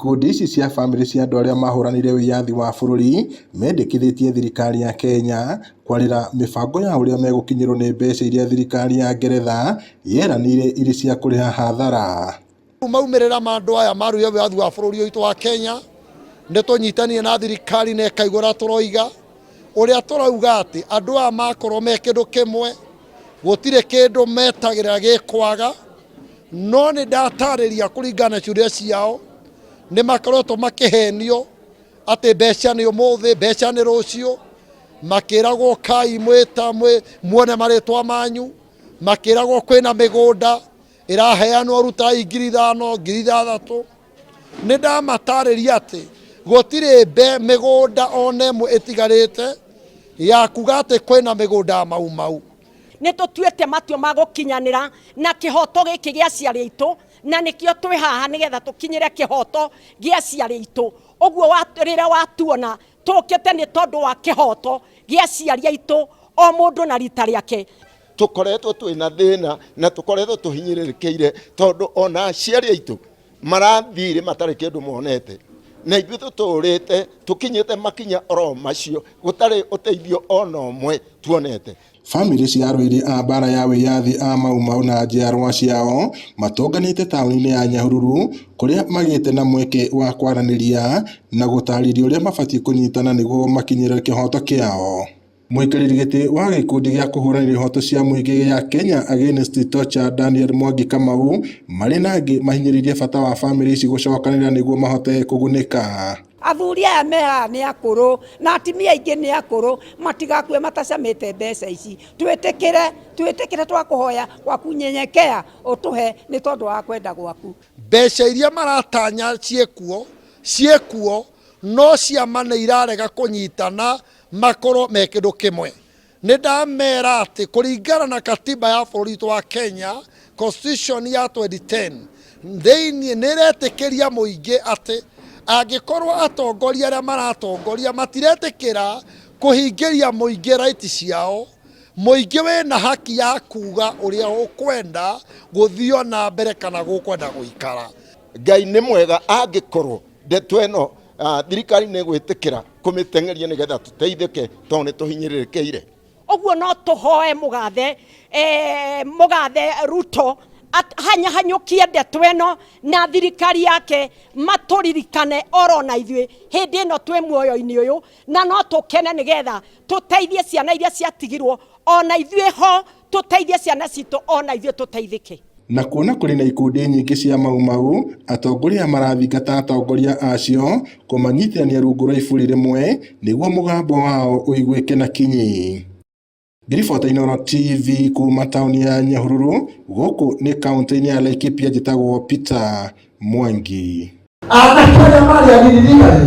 Ikundi ici cia bamĩrĩ cia andũ arĩa mahũranĩire wĩyathi wa bũrũri mendekithĩtie thirikari ya Kenya kwarĩra mĩbango ya ũrĩa megũkinyĩrwo nĩ mbeca iria thirikari ya Ngeretha yeranĩire irĩ cia kũrĩha hathara. Maumĩrĩra ma andũ aya maruire wĩyathi wa bũrũri witũ wa Kenya nĩ tũnyitanire na thirikari na ĩkaigua ũrĩa tũroiga, ũrĩa tũrauga atĩ andũ aya makorwo me kĩndũ kĩmwe gũtirĩ kĩndũ metagĩrĩra gĩkwaga, no nĩ ndatarĩria kũringana na ciũria ciao nĩ makoretwo makĩhenio atĩ mbeca nĩ ũmũthĩ, mbeca nĩ rũciũ, makĩragwo kai mwĩta muone marĩtwa manyu, makĩragwo kwĩna mĩgũnda ĩraheanwo rutai 5,000 6,000. Nĩ ndamatarĩria atĩ gũtirĩ mĩgũnda ona ĩmwe ĩtigarĩte ya kuga atĩ kwĩna mĩgũnda ya Mau Mau. Nĩ tũtuĩte matua ma gũkinyanĩra na kĩhoto gĩkĩ gĩa aciari aitũ, na nĩkĩo twĩ haha nĩgetha tũkinyĩre kĩhoto gĩa aciari aitũ. Ũguo rĩrĩa watuona tũkĩte nĩ tondũ wa kĩhoto gĩa aciari aitũ, o mũndũ na rita rĩake. Tũkoretwo twĩna thĩna na tũkoretwo tũhinyĩrĩrĩkĩire tondũ ona aciari aitũ marathire matarĩ kĩndũ monete, na ithuĩ tũtũrĩte tũkinyĩte makinya oro macio gũtarĩ ũteithio ona ũmwe tuonete. Bamĩrĩ cia arũĩri a mbara ya wĩyathi a Mau Mau na njiarwa ciao matonganĩte taũni-inĩ ya Nyahururu kũrĩa magĩte na mweke wa kwaranĩria na gũtarĩria ũrĩa mabatiĩ kũnyitana nĩguo makinyĩre kĩhoto kĩao. Mũikarĩri gĩtĩ wa gĩkundi gĩa kũhũranĩra ihoto cia mũingĩ gĩa Kenya Against Torture Daniel Mwangi Kamau marĩ na angĩ mahinyĩrĩirie bata wa bamĩrĩ ici gũcokanĩrĩra nĩguo mahote kũgunĩka. Athuri aya me haha nĩ akũrũ na atumia aingĩ nĩ akũrũ, matigakue matacamĩte mbeca ici. Twĩtĩkĩre, twĩtĩkĩre twakũhoya kwa kunyenyekea ũtũhe nĩ tondũ wa kwenda gwaku. Mbeca iria maratanya ciĩkuo, ciĩkuo, no ciama nĩ irarega kũnyitana makorwo me kĩndũ kĩmwe. Nĩ ndamera atĩ kũringana na katiba ya bũrũri witũ wa Kenya, constitution ya 2010, thĩinĩ nĩ ĩretĩkĩria mũingĩ atĩ angĩkorwo atongoria arĩa maratongoria matiretĩkĩra kũhingĩria mũingĩ right ciao, mũingĩ wĩna haki ya kuga ũrĩa ũkwenda gũthio na mbere kana gũkwenda gũikara. Ngai nĩ mwega angĩkorwo ndeto ĩno thirikari nĩ gwĩtĩkĩra kũmĩteng'eria nĩgetha tũteithĩke tondũ nĩ tũhinyĩrĩrĩkĩire. Ũguo no tũhoe mũgathe Ruto hanyahanyũkie ndeto ĩno na thirikari yake matũririkane oro na ithuĩ hĩndĩ ĩno twĩ muoyo-inĩ ũyũ, na no tũkene nĩgetha tũteithie ciana iria ciatigirwo ona ithuĩ ho, tũteithie ciana citũ ona ithuĩ tũteithĩke. Na kuona kũrĩ na ikundi nyingĩ cia Mau Mau, atongoria marathingata atongoria acio kũmanyitithania rungu rwa iburi rĩmwe nĩguo mũgambo wao ũiguĩke na kinyi. Ngĩribota Inooro TV kuma taũni ya Nyahururu, gũkũ nĩ kaũntĩ-inĩ ya Laikipia, njĩtagwo Peter Mwangi. Anake arĩa marĩ agĩrĩri-rĩ.